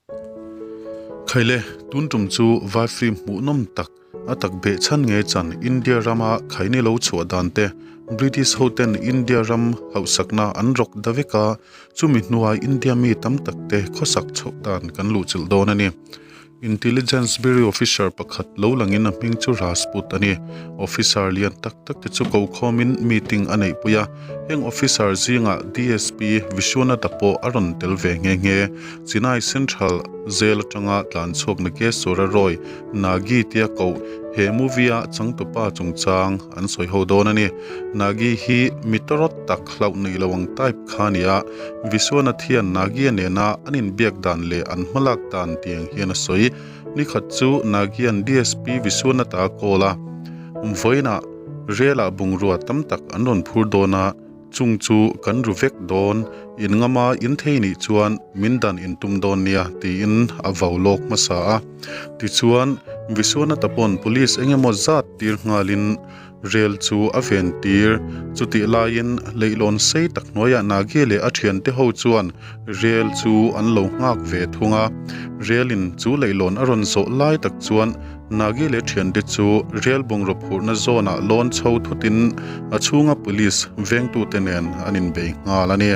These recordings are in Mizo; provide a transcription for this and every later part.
Khaile, tun tum chu vai film hmuhnawm tak a tak beh chhan nge chan India rama khaini lo chhuah dan te, British hoten India ram hauhsakna an rawk da vek a, chumi hnuai India mi tam tak te khawsak chhoh dan kan luhchilh dawn a ni. Intelligence Bureau officer pakhat lo langin a hming chu Rajput a ni. Officer lian tak tak te chu ko khawmin meeting a neihpui a, heng officer zingah DSP Vishwanatha pawh a rawn tel ve nghe nghe. Chennai Central Jail atanga tlan chhuak Nageswara Roy Nagi tia koh he movie-a changtupa chungchang an sawi ho dawn a ni. Nagi hi mi tawrawt tak hlauh neih lo ang type kha a ni a, Vishwanath hian Nagia nena an inbiak dan leh an hmalak dan tiang hian a sawi. Nikhat chu Nagia'n DSP Vishwanath a call a, Vawiinah rel-ah bungrua tam tak an rawn phur dawn a, chung chu kan ru vek dawn, in ngama in thei nih chuan min dan in tum dawn nia tiin a vau lawk hmasa a. Tichuan, Vishwanath-a pawn police engemaw zat tir nghalin Rel chu a ven tir. Chutih laiin leihlawn sei tak hnuaiah Nagi leh a thiante ho chuan rel chu an lo nghak ve thung a. Relin chu leihlawn a rawn zawh lai tak chuan Nagi leh thiante chu rel bungraw phurhna zawnah lawn chho thutin a chhunga police vengtute nen an inbei nghal a ni.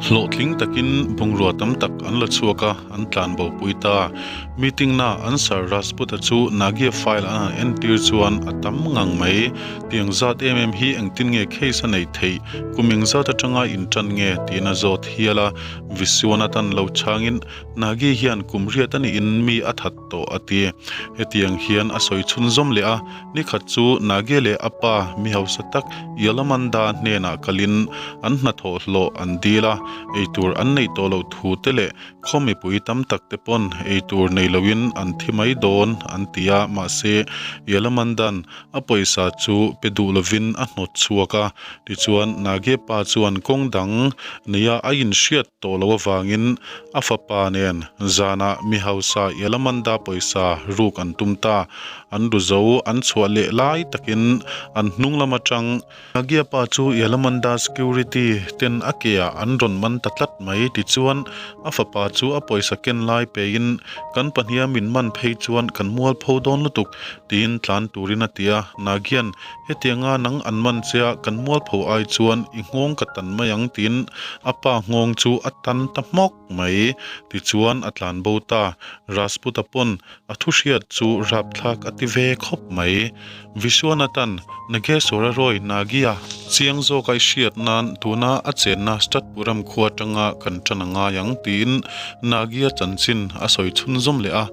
Hlawhtling takin bungrua tam tak an la chhuak a, an tlan bo pui ta. Meeting na an Sir Rajput-a chu Nagia file an han entir chuan a tam ngang mai. Tiang zat em em hi engtin nge case a neih theih, kum eng zat atanga intan nge tiin a zawt hial a. Vishwanathan lo chhangin Nagi hian kum riat a niin mi a that tawh a ti. Hetiang hian a sawi chhunzawm leh a, nikhat chu Nage leh a pa mi hausa tak Yalamanda hnenah kalin an hnathawh hlawh an dil a, eitur an neih tawh loh thu te leh khaw mipui tam tak te pawn eitur nei loin an thi mai dawn an ti a, mahse Yalamanda'n a pawisa chu pe duh lovin a hnawt chhuak a, tichuan Nage pa chuan kawng dang neia a inhriat tawh loh avangin a fapa nen zanah mi hausa Yalamanda pawisa ruk an tum ta. An ru zo an chhuah leh lai takin an hnung lam atang Nagia pa chu Yalamanda security ten a ke ah an rawn man ta tlat mai. Tichuan a fapa chu a pawisa ken lai pein kan pahniha min man phei chuan kan mualpho dawn lutuk tiin tlan turin a ti a. Nagian Hetianga nang an man che a, kan mualpho ai chuan i nghawng ka tan mai ang tiin a pa nghawng chu a tan ta hmawk mai. Tichuan a tlan bo ta. Rajput-a pawn a thu hriat chu rapthlak a ti ve khawp mai. Vishwanathan Nageswara Roy Nagia chiang zawk a i hriat nan tuna a chenna Statpuram khua atanga kan tan a ngai ang tiin Nagia chanchin a sawi chhunzawm leh a.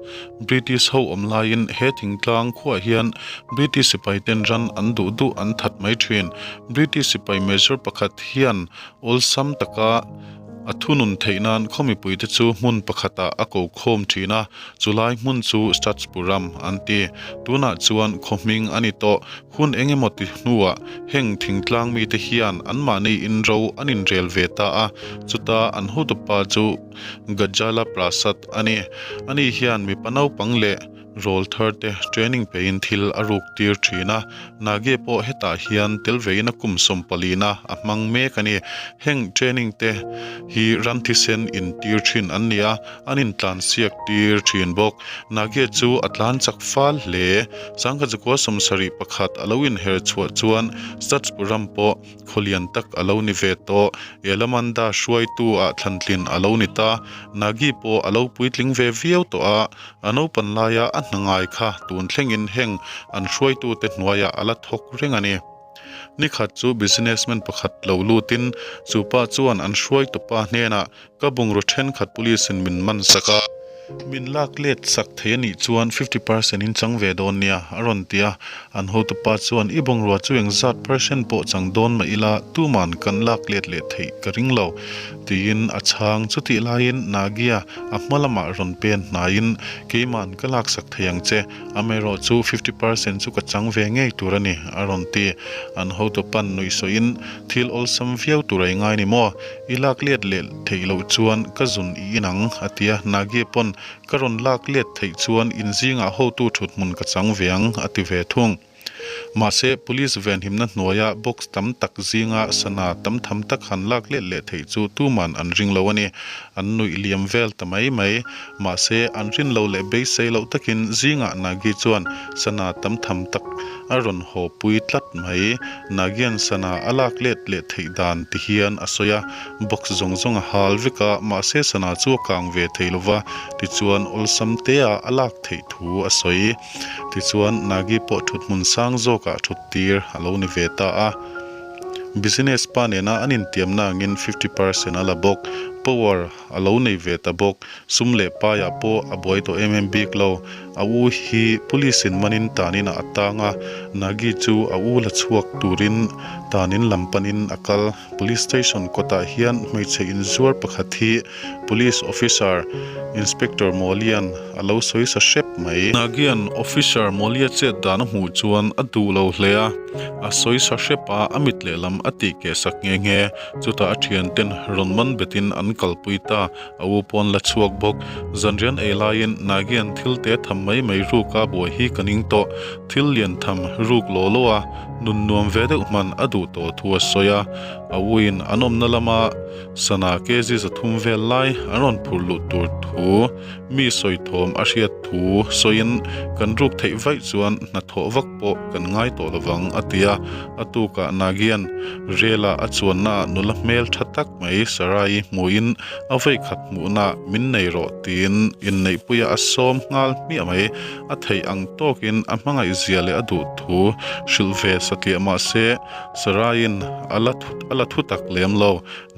British ho awm laiin he thingtlang khuah hian British sipai ten ran an duh duh an that mai thin. British sipai major pakhat hian awlsam taka a thunun theih nan khaw mipuite chu hmun pakhatah a ko khawm thin a, chulai hmun chu Statspuram an ti. Tunah chuan khaw hming a ni tawh. Hun eng emaw ti hnuah heng thingtlang mite hian anmahni inro an inrel ve ta a, chuta an hotupa chu Gajala Prasad a ni. Ani hian mipa naupang leh rawl thar te training peiin thil a ruk tir thin a, Nage pawh hetah hian tel vein a kum sawmpalina a hmang mek a ni. Heng training te hi ran thisen intir thin an ni a, an intlansiak tir thin bawk. Nage chu a tlan chak fal hle. Sangha chukua 71 a lo inher chhuah chuan Statspuram pawh Khaw lian tak a lo ni ve tawh. Elamanda hruaitu ah thlantlin a lo ni ta. Nagi pawh a lo puitling ve viau tawh a, a naupan laia a hna ngai kha tun thlengin heng an hruaitute hnuaiah a la thawk reng a ni. Nikhat chu businessman pakhat lo lutin chu pa chuan an hruaitupa hnenah Ka bungraw thenkhat police in min man sak a, min lak let sak thei a nih chuan 50% in chang ve dawn nia, a rawn ti a. An hotupa chuan i bungrua chu engzat percent pawh chang dawn mah ila tuman kan lak let leh theih ka ring lo, tiin a chhang. Chutih laiin Nagia a hma lamah rawn pen hnaiin keiman ka lak sak thei ang che, amaherawh chu 50% chu ka chang ve ngei tur a ni, a rawn ti. An hotupa'n nuihsawiin thil awlsam viau tur a i ngai ni maw? I lak let leh theih loh chuan ka zun i in ang, a ti a. Nagi pawn ka rawn lak let theih chuan in zingah hotu thut hmun ka chang ve ang, a ti ve thung. Mahse, police venhimna hnuaia box tam tak zinga sana tam tham tak han lak let leh theih chu tuman an ring lo a ni. An nuih liam vel ta mai mai. Mahse, an rin lo leh beisei loh takin zingah Nagi chuan sana tam tham tak a rawn haw pui tlat mai. Nagian sana a lak let leh theih dan ti hian a sawi a, box zawng zawng a hal vek a, mahse sana chu a kang ve thei lo va, tichuan awlsam tea a lak theih thu a sawi. Tichuan Nagi pawh thuthmun sang zawkah thut tir a lo ni ve ta a. Business pa nena an intiamna angin 50% a la bawk. Power a lo nei ve ta bawk. Sum leh paiah pawh a buai tawh em em bik lo. A u hi police in manin tanin ah a tang a, Nagi chu a u la chhuak turin tanin lam panin a kal. Police station kawtah hian hmeichhe inzuar pakhat hi police officer Inspector Mawlian a lo sawi sa hrep mai. Nagian officer Mawlia chet dan a hmuh chuan a duh lo hle a, a sawi sa hrep a, a mit lehlam a tih keh sak nghe nghe. Chutah a thianten rawn man betin an kalpui ta, a u pawn la chhuak bawk. Zanrian ei laiin Nagian thil te tham mai mai ruk a buai hi ka ning tawh. Thil lian tham ruk law law a, nun nuam ve deuh hman a duh tawh thu a sawi a. A uin an awmna lama sana kg 300 vel lai an rawn phur luh tur thu mi sawi thawm a hriat thu sawiin kan ruk theih vaih chuan hnathawh vak pawh kan ngai tawh lovang a ti a. A tukah Nagian rela a chuannaah nula hmel tha tak mai Sarai hmuhin a vawikhat hmuhnaah min nei rawh tiin inneihpuia a sawm nghal hmiah mai. A theih ang tawkin a hmangaih zia leh a duh thu hrilh ve satliah mah se Saraiin a la a la thu tak lem lo.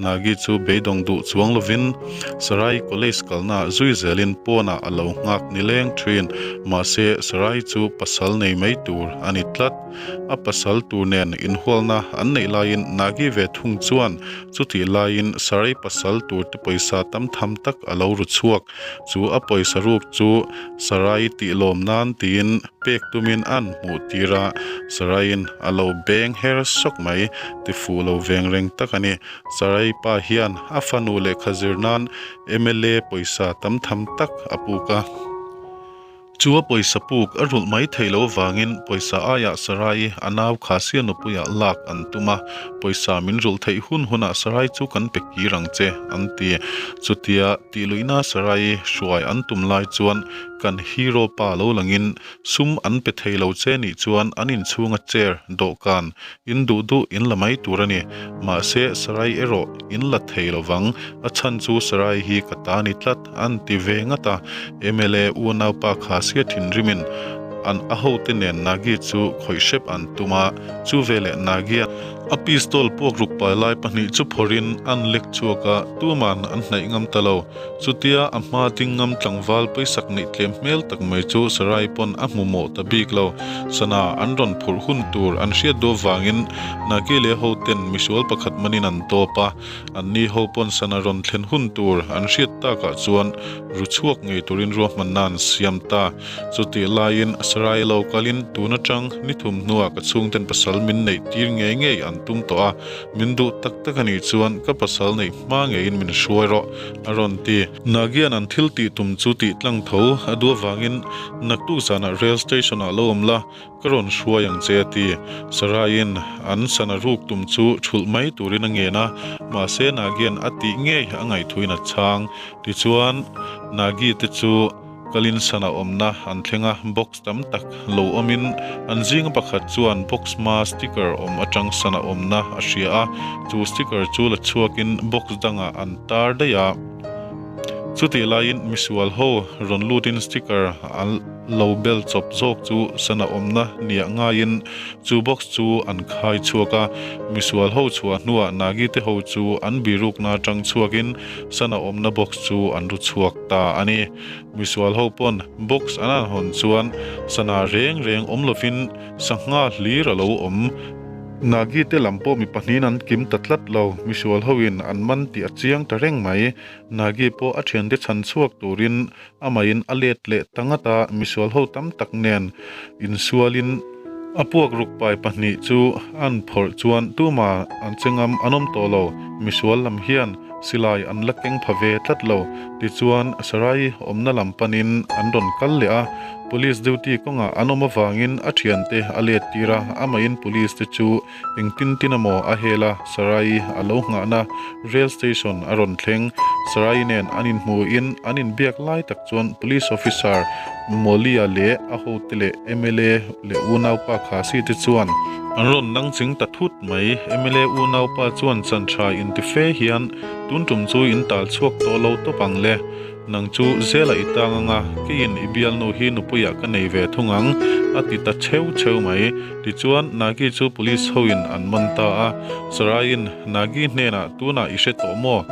Nagi chu beidawng duh chuang lovin Sarai college kalnaah zui zelin pawnah a lo nghak ni leng thin. Mahse Sarai chu pasal nei mai tur a ni tlat. A pasal tur nen inhualna an neih laiin Nagi ve thung chuan chutih laiin Sarai pasal tur te pawisa tam tham tak a lo ru chhuak. Chu a pawisa ruk chu Sarai tih lawm nan tiin pek tumin an hmuh tir a, Saraiin a lo beng her sawk mai ti fuh lo veng reng tak a ni. Sarai pa hian a fanu lehkha zir nan mla pawisa tam tham tak a puk a. Chu a pawisa puk a rulh mai theih loh avangin pawisa aiah Sarai a nau Khasia nupuiah lak an tum a, pawisa min rulh theih hun hunah Sarai chu kan pe kir ang che, an ti. Chutia tihluihna Sarai hruai an tum lai chuan kan hero pa lo langin sum an pe thei lo che nih chuan an inchhunga chair, dawhkan, in duh duh in la mai tur a ni. Mahse Sarai erawh in la thei lovang, a chhan chu Sarai hi ka ta ni tlat. An ti ve ngat a, mla unaupa kha sia thinrimin an a hote nen Nagi chu khawih hrep an tum a, chu veleh Nagia a pistol puak ruk pai lai pahnih chu phawrhin an lek chhuak a, tuman an hnaih ngam ta lo. Chutia a hma ding ngam tlangval paisak neih tlem hmel tak mai chu Sarai pawn a hmu mawh ta bik lo. Sana an rawn phurh hun tur an hriat duh avangin Nagi leh hoten misual pakhat manin an tawp a, Anni ho pawn sana rawn thlen hun tur an hriat takah chuan ru chhuak ngei turin ruahmanna an siam ta. Chutih laiin Sarai lo kalin tun atang ni thum hnuah ka chhungten pasal min neih tir ngei ngei an tum tawh a, min duh tak tak a nih chuan ka pasal neih hma ngeiin min hruai rawh a rawn ti. Nagian an thil tih tum chu tih tlang tho a duh avangin naktuk zanah rail station ah lo awm la, Ka rawn hruai ang che a ti. Saraiin an sana ruk tum chu thulh mai turin a ngen a, mahse Nagian a tih ngei a ngaihtuin a chhang. Tichuan, Nagi te chu kalin sana awmna an thleng a, box tam tak lo awmin an zinga pakhat chuan box hma sticker awm atang sana awmna a hria a, chu sticker chu la chhuakin box dangah an tar daih a. Chutih laiin misual ho rawn lutin sticker an lo bel chawp zawk chu sana awmna niah ngaiin chu box chu an khai chhuak a. Misual ho chhuah hnuah Nagi te ho chu an birukna atang chhuakin sana awmna box chu an ru chhuak ta a ni. Misual ho pawn box an han hawn chuan sana reng reng awm lovin sangha hlir a lo awm. Nagi te lam pawh mi pahnihin an kim ta tlat lo, misual hoin an man tih a chiang ta reng mai. Nagi pawh a thiante chhan chhuak turin amahin a let leh ta ngat a, misual ho tam tak nen insualin a puak ruk pai pahnih chu an phawrh chuan tuma an che ngam an awm tawh lo, misual lam hian silai an la keng pha ve tlat lo. Tichuan Sarai awmna lam panin an rawn kal leh a. Police duty kawngah an awm avangin a thiante a let tir a, amahin police te chu engtin tin emaw a hel a, Sarai a lo nghahna rail station a rawn thleng. Sarai nen an inhmuhin an inbiak lai tak chuan police officer Mawlia leh a hote leh mla leh unaupa Khasi te chuan an rawn nang ching ta thut mai. Mla unaupa chuan chan tha inti fe hian tun tum chu in tal chhuak tawh lo tawp ang le. Nang chu zela i tang anga, keiin i bialnu hi nupuiah ka nei ve thung ang, a ti ta cheu cheu mai. Tichuan, Nagi chu police hoin an man ta a. Saraiin Nagi hnenah tunah i hre tawh maw?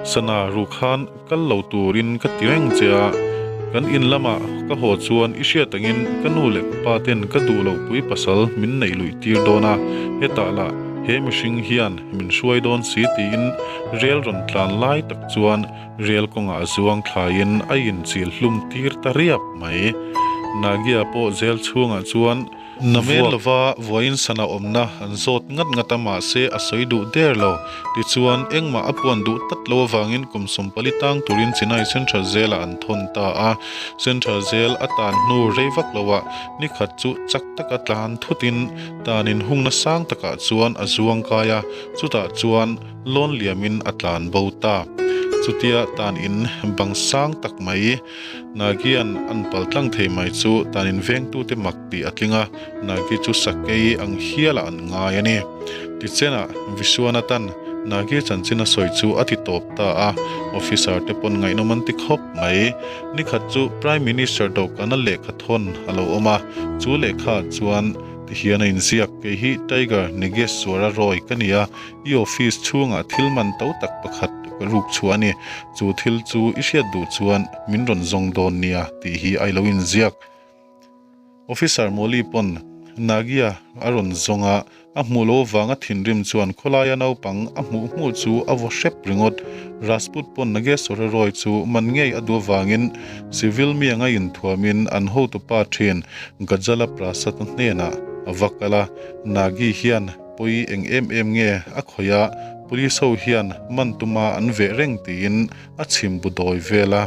Sana ru khan kal lo turin ka ti reng che a, kan in lamah ka haw chuan i hriat angin ka nu leh ka pa ten ka duh loh pui pasal min neih luih tir dawn a, hetah lah he mihring hian min hruai dawn si tiin rel rawn tlan lai tak chuan Rel kawngah zuang thlaiin a inchil hlum tir ta riap mai. Nagia pawh jail chhungah chuan namen lova vawiin sana awmna an zawt ngat ngat a mahse a sawi duh der lo. Tichuan engmah a puan duh tlat lo avangin kum 40 tang turin Chennai Central Jail-ah an thawn ta a. Central Jail a tan hnu rei vak loah ni khat chu chak taka tlan thutin tan inhungna sang takah chuan a zuang kai a, chutah chuan Lawn liamin a tlan bo ta. Chutia tan in bang sang tak mai Nagian an pal tlang thei mai chu tan in vengtute mak tih a tling a, Nagi chu sakei ang hialah an ngai a ni. Tichenah Vishwanathan Nagi chanchin a sawi chu a ti tawp ta a, officer te pawn ngaihnawm an ti khawp mai. Nikhat chu Prime Minister dawhkana lehkha thawn a lo awm a, chu lehkhaah chuan tihian a inziak, Kei hi Tiger Nageswara Roy ka ni a, I office chhungah thil man to tak pakhat ka ruk chhuah a ni. Chu thil chu i hriat duh chuan min rawn zawng dawn nia tih hi a ilo inziak. Officer Molly pawn Nagia a rawn zawng a, a hmuh loh avanga thinrim chuan khawlaia naupang a hmuh hmuh chu a vaw hrep ringawt. Rajput pawn Nageswara Roy chu man ngei a duh avangin civil mi anga inthuamin an hotupa thin Gajala Prasad-a hnenah a va kal a, Nagi hian Pawi eng em em nge a khawih a, police ho hian man tuma an veh reng tiin a chhim bu dawi vel a.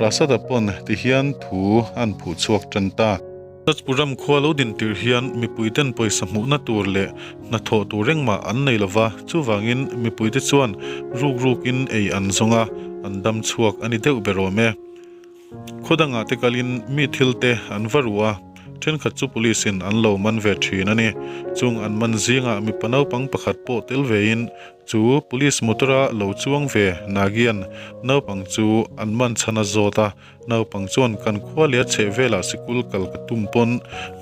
Prasad-a pawn ti hian thu an phuh chhuak tan ta. Sachpuram khua lo din tir hian mipuiten pawisa hmuhna tur leh hnathawh tur engmah an nei lova, chuvangin mipuite chuan ruk rukin ei an zawng a, an dam chhuak a ni deuh ber awm e. Khaw dangah te kalin mi thil te an va ruh a, thenkhat chu police in an lo man ve thin a ni. Chung an man zingah mipa naupang pakhat pawh tel vein chu police motor a lo chuang ve Nagian naupang chu an man chhan a zawt a, naupang chuan kan khua leh a chheh velah sikul kal ka tum pawn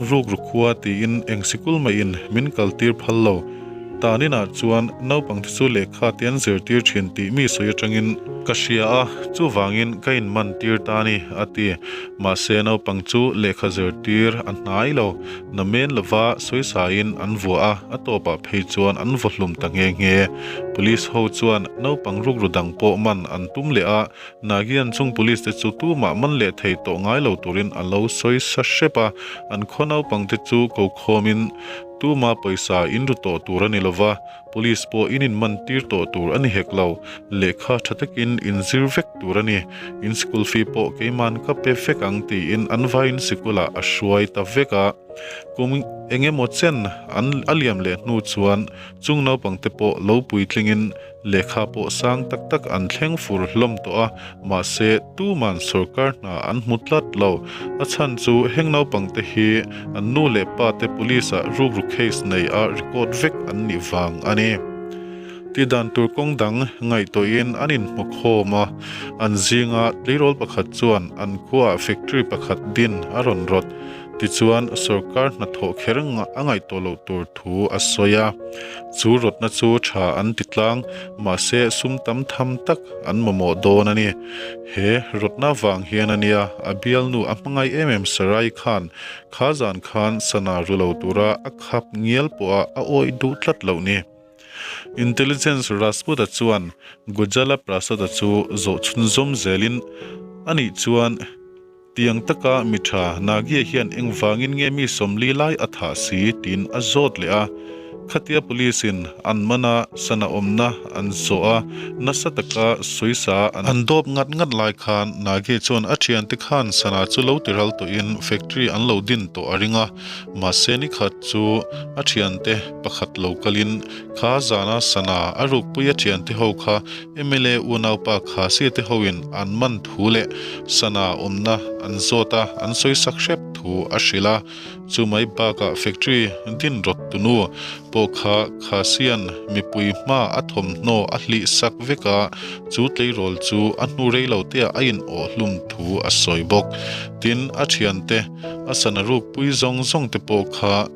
rukru khua tiin eng sikul maiin min kal tir phal lo. Taninah chuan naupang te chu lehkha te an zirtir thin tih mi sawi atangin ka hria a, chuvangin ka inman tir ta a ni, a ti. Mahse naupang chu lehkha zirtir a hnai lo, namen lova sawisain an vuah a, a tawpah phei chuan an vaw hlum ta nghe nghe. Police ho chuan naupang rukru dang pawh man an tum leh a, Nagian chung police te chu tumah man leh thei tawh ngai lo turin a lo sawi sa hrep a, an khaw naupang te chu ko khawmin Tuma pawisa in ru tawh tur a ni lova, police pawh in inman tir tawh tur a ni hek lo. Lehkha tha takin in zir vek tur a ni. In school fee pawh keiman ka pe vek ang tiin an vaiin sikulah a hruai ta vek a. Kum eng emaw chen an a liam leh hnu chuan chung naupangte pawh lo puitlingin Lehkha pawh sang tak tak an thleng fur hlawm tawh a, mahse tuman sorkar hna an hmu tlat lo. A chhan chu heng naupangte hi an nu leh pa te police ah rukru case nei a record vek an nih vang a ni. Tihdan tur kawng dang ngaihtuahin an inhmu khawm a, an zinga tleirawl pakhat chuan an khuaah factory pakhat din a rawn rawt. Tichuan, sorkar hnathawh kher a ngaihtuah loh tur thu a sawi a. Chu rawtna chu tha an ti tlang, mahse sum tam tham tak an mamawh dawn a ni. He rawtna vang hian a nia, a bialnu a hmangaih em em Sarai khan kha zan khan sana ru lo tura a khap ngial pawha a awih duh tlat loh ni. Intelligence Rajput-a chuan Gujala Prasad-a chu zawh chhunzawm zelin a nih chuan, Tiang taka mi tha Nagia hian engvangin nge mi 40 lai a thah si tiin a zawt leh a. Khatia police in an man a, sana awmna an zawh a, nasa taka sawisa an dawp ngat ngat lai khan Nagi chuan a thiante khan sana chu lo ti ral tawhin factory an lo din tawh a ring a, mahse ni khat chu a thiante pakhat lo kalin kha zana sana a rukpui a thiante ho kha mla unaupa Khasi te hoin an man thu leh sana awmna an zawt a, an sawisak hrep thu a hrilh a. Chu mai bakah factory din rawt tunu pawh kha Khasian mipui hma a thawmhnaw a hlih sak vek a, chu tleirawl chu a hnu rei lo teah a in awh hlum thu a sawi bawk. Tin, a thiante a sana rukpui zawng zawng te pawh kha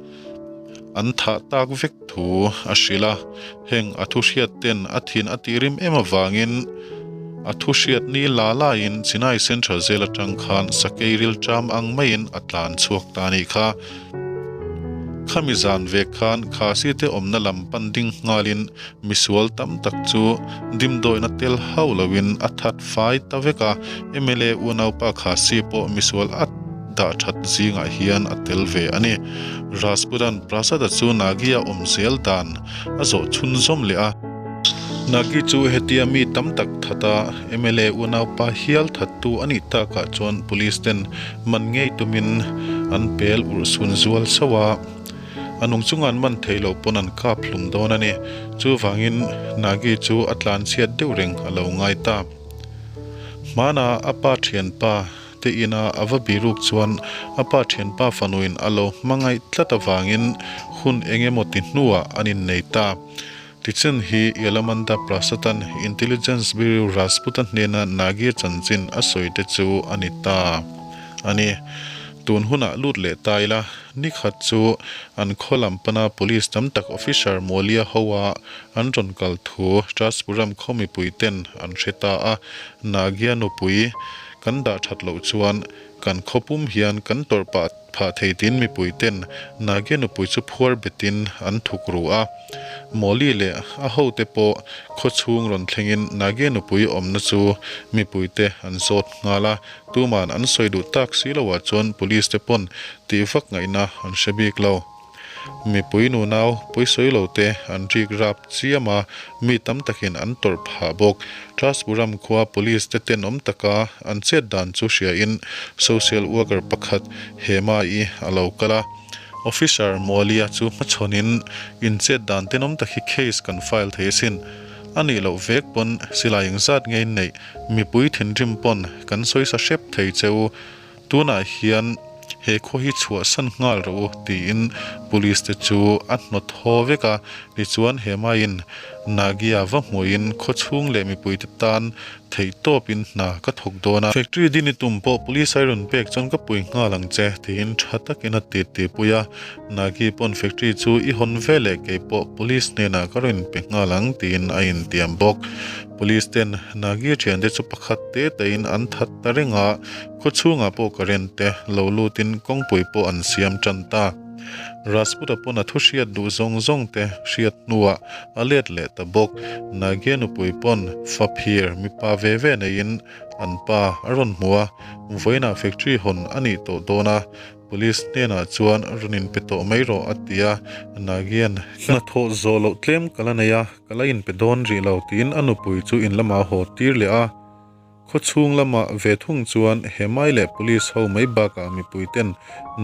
an thah tak vek thu a hrilh a, heng a thu hriat ten a thin a tih rim em avangin a thu hriat ni la laiin Chennai Central Jail atang khan sakei rilṭam ang maiin a tlan chhuak ta a nih kha. Khami zan vek khan Khasi te awmna lam pan ding nghalin misual tam tak chu dimdawihna tel hauh loin a that fai ta vek a, mla unaupa Khasi pawh misual a dah that zingah hian a tel ve a ni. Rajputan Prasad-a chu Nagi-a awm zel dan a zawh chhunzawm leh a. Nagi chu hetia mi tam tak that a, mla unaupa hial thattu a nih takah chuan police ten man ngei tumin an pel urhsun zual sauh a. A nung chunga an man theih loh pawn an kap hlum dawn a ni. Chuvangin Nagi chu a tlanchhiat deuh reng a lo ngai ta. Hmana a pa thianpa te ina a va biruk chuan a pa thianpa fanuin a lo hmangaih tlat avangin hun eng emaw ti hnuah an innei ta. Tichen hi Yalamanda Prasad-a'n Intelligence Bureau Rajput-a hnena Nagi chanchin a sawi te chu a ni ta a ni. Tun hunah lut leh ta ila, ni khat chu an khaw lam pana police tam tak officer Mawlia hoa an rawn kal thu Rajpuram khaw mipui ten an hre ta a, Nagia nupui kan dah that loh chuan kan khaw pum hian kan tawrh pah phah thei tiin mipui ten Nagia nupui chu phuar betin an thuk ru a. Mawli leh a hote pawh khaw chhung rawn thlengin Nagia nupui awmna chu mipui te an zawt nghal a, tuman an sawi duh tak si loah chuan police te pawn tih vak ngaihna an hre bik lo. Mipui nunau pawisawi lo te an rik rap chiam a, mi tam takin an tawrh phah bawk. Traspuram khua police te tenawm taka an chet dan chu hriain social worker pakhat Hema-i a lo kal a. Officer Mawlia chu hmachhawnin in chet dan tenawm tak hi case kan file thei asin. A nih loh vek pawn silai engzat nge in neih mipui thinrim pawn kan sawisa hrep thei cheu. Tunah hian he khaw hi chhuahsan nghal rawh u tiin police te chu a hnawt haw vek a, tichuan he maiin Nagia va hmuhin khaw chhung leh mipuite tan theih tawpin hna ka thawk dawn a. Factory din i tum pawh police ai rawn pek chuan ka pui nghal ang che tiin tha takin a ti ti pui a, Nagi pawn factory chu i hawn ve leh kei pawh police hnenah ka rawn pe nghal ang tiin a intiam bawk. Police ten Nagi thiante chu pakhat te tein an that ta reng a, khaw chhungah pawh current te lo lutin kawngpui pawh an siam tan ta. Rajput-a pawn a thu hriat duh zawng zawng te hriat hnuah a let leh ta bawk. Nagia nupui pawn faphir mipa ve ve neiin an pa a rawn hmu a, vawiinah factory hawn a nih tawh dawn a, Police hnenah chuan rawn inpe tawh mai rawh a ti a, Nagian hnathawh zawh loh tlem ka la nei a, ka la inpe dawn rih lo tiin a nupui chu in lamah a haw tir leh a. Khaw chhung lamah ve thung chuan he mai leh police ho mai bakah mipui ten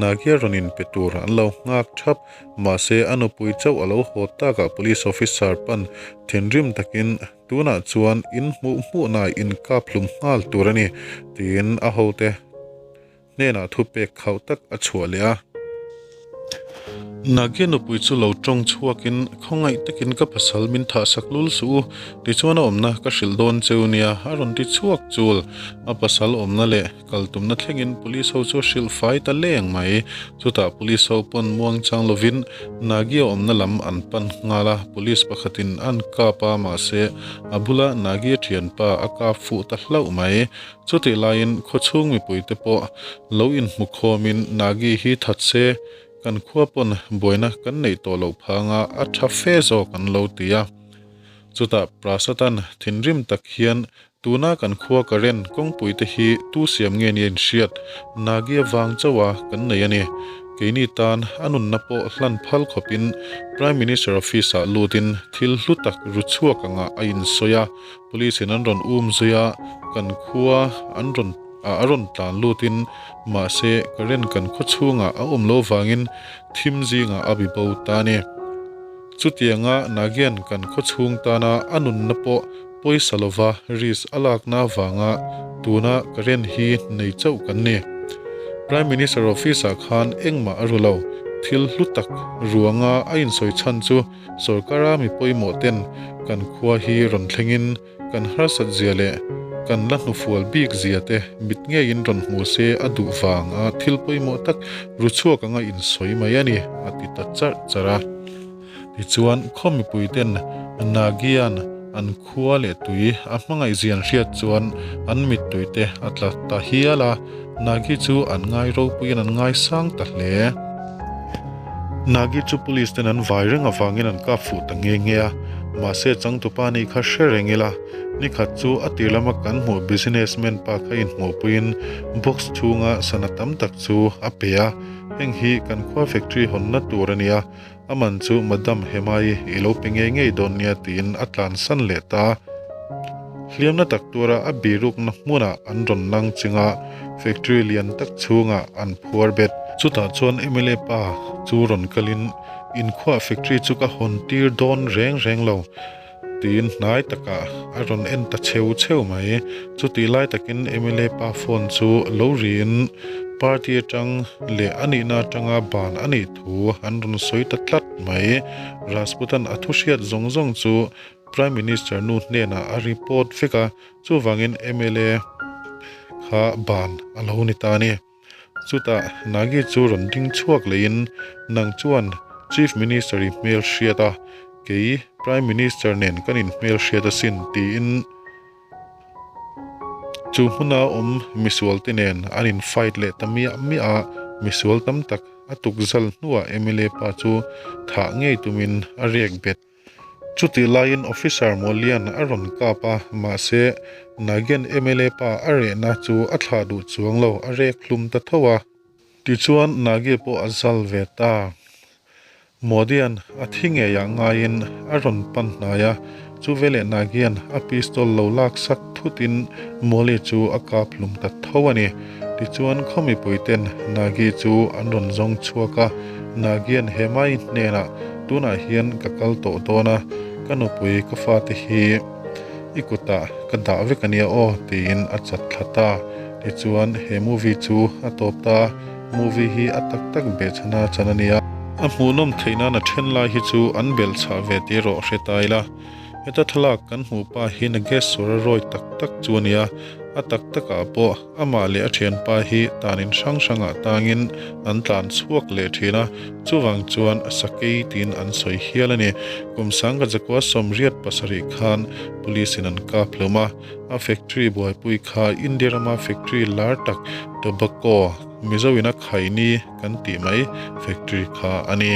Nagia rawn inpe tur an lo nghak thap, mahse a nupui chauh a lo haw takah police officer pan thinrim takin tunah chuan in hmuh hmuhnaa inkap hlum nghal tur a ni tiin a hote hnenah thupek khauh tak a chhuah leh a. Nagia nupui chu lo tawng chhuakin, Khawngaih takin ka pasal min thahsak lul suh u, tichuan a awmna ka hrilh dawn cheu nia, a rawn ti chhuak chul. A pasal awmna leh kal tumna thlengin police ho chu a hrilh fai ta leng mai. Chutah police ho pawn muang chang lovin Nagia awmna lam an pan nghal a, police pakhatin an kap a, mahse a bula Nagia thianpa a kap fuh ta hlauh mai. Chutih laiin khawchhung mipuite pawh lo inhmu khawmin Nagi hi that se, kan khua pawn buaina kan neih tawh loh phanga a tha fe zawk an lo ti a. Chutah Prasad-a'n thinrim tak hian tuna kan khua current kawngpuite hi tu siam nge nia inhriat Nagi avang chauha kan nei a ni. Keini tan a nunna pawh hlan phal khawpin Prime Minister Office-ah lutin thil hlu tak ru chhuak angah a insawi a, Police-in an rawn um zui a, kan khua an rawn a rawn tlan lutin mahse current kan khaw chhungah a awm lo vangin thim zingah a bi bo ta a ni. Chutianga Nagian kan khaw chhung tana a nunna pawh pawisa lova risk a lakna avanga tuna current hi nei chauh kan ni. Prime Minister Office-ah khan engmah a ru lo, thil hlu tak ruanga a insawi chhan chu Sorkara mi pawimawh ten kan khua hi rawn thlengin kan harsat zia leh kan la hnufual bik zia te mit ngeiin rawn hmu se a duh vang a thil pawimawh tak ru chhuak anga insawi mai a ni, a ti ta charh charh a. Tichuan, khaw mipui ten Nagian an khua leh tui a hmangaih zian hriat chuan an mittui te a tla ta hial a, Nagi chu an ngai ropuiin an ngai sang ta hle. Nagi chu police ten an vai reng avangin an kap fuh ta nghe nghe a, mahse changtupa nih kha hre reng ila, nikhat chu a tir lama kan hmuh businessman pa kha inhmuhpuiin box chhunga sana tam tak chu a pe a, heng hi kan khua factory hawnna tur a nia, a man chu Madam Hemai i lo pe ngei ngei dawn nia tiin a tlansan leh ta. Hliamna tak tura a birukna hmunah an rawn lang ching a, factory lian tak chhungah an phuar bet. Chutah chuan mla pa chu rawn kalin, Inkhuah factory chu ka hawn tir dawn reng reng lo, tiin hnai takah a rawn en ta cheu cheu mai. Chutih lai takin mla pa phone chu lo riin party atang leh a nihna atanga ban a nih thu an rawn sawi ta tlat mai. Rajputan a thu hriat zawng zawng chu Prime Minister nu hnenah a report vek a, chuvangin mla kha ban a lo ni ta a ni. Chutah Nagi chu rawn ding chhuak leiin, Nang chuan Chief Minister i hmel hriat a, kei Prime Minister nen kan inhmel hriat asin tiin chu hmuna awm misualte nen an in fight leh ta miah miah a, misual tam tak a tukzal hnuah mla pa chu thah ngei tumin a riak bet. Chutih laiin Officer Mawlian a rawn kap a, mahse Nagen mla pa a rehna chu a thlah duh chuang lo, a rek hlum ta tho a. Tichuan Nage pawh a zal ve ta. Modian a thi ngeiah ngaiin a rawn pan hnai a, chu veleh Nagian a pistol lo lak sak thutin Mawli chu a kap hlum ta tho a ni. Tichuan khaw mipuiten Nagi chu an rawn zawng chhuak a, Nagian Hemai hnenah tunah hian ka kal tawh dawn a, ka nupui ka fate hi i kutah ka dah vek a nia aw tiin a chat thla ta. Tichuan he movie chu a tawp ta, movie hi a tak tak behchhana chan a nia. A hmuhnawm theih nan a then lai hi chu an belhchhah ve tih erawh hre ta ila. Heta thlalak kan hmuh pa hi Nageswara Roy tak tak chu a nia, a tak takah pawh amah leh a thianpa hi tanin hrang hrangah tangin an tlan chhuak leh thin a, chuvang chuan Sakei tiin an sawi hial a ni. Kum sangka zakua 87 khan Police in an kap hlum a, a factory buaipui kha India rama factory lar tak Tobacco, Mizo ina khaini kan tih mai factory kha a ni.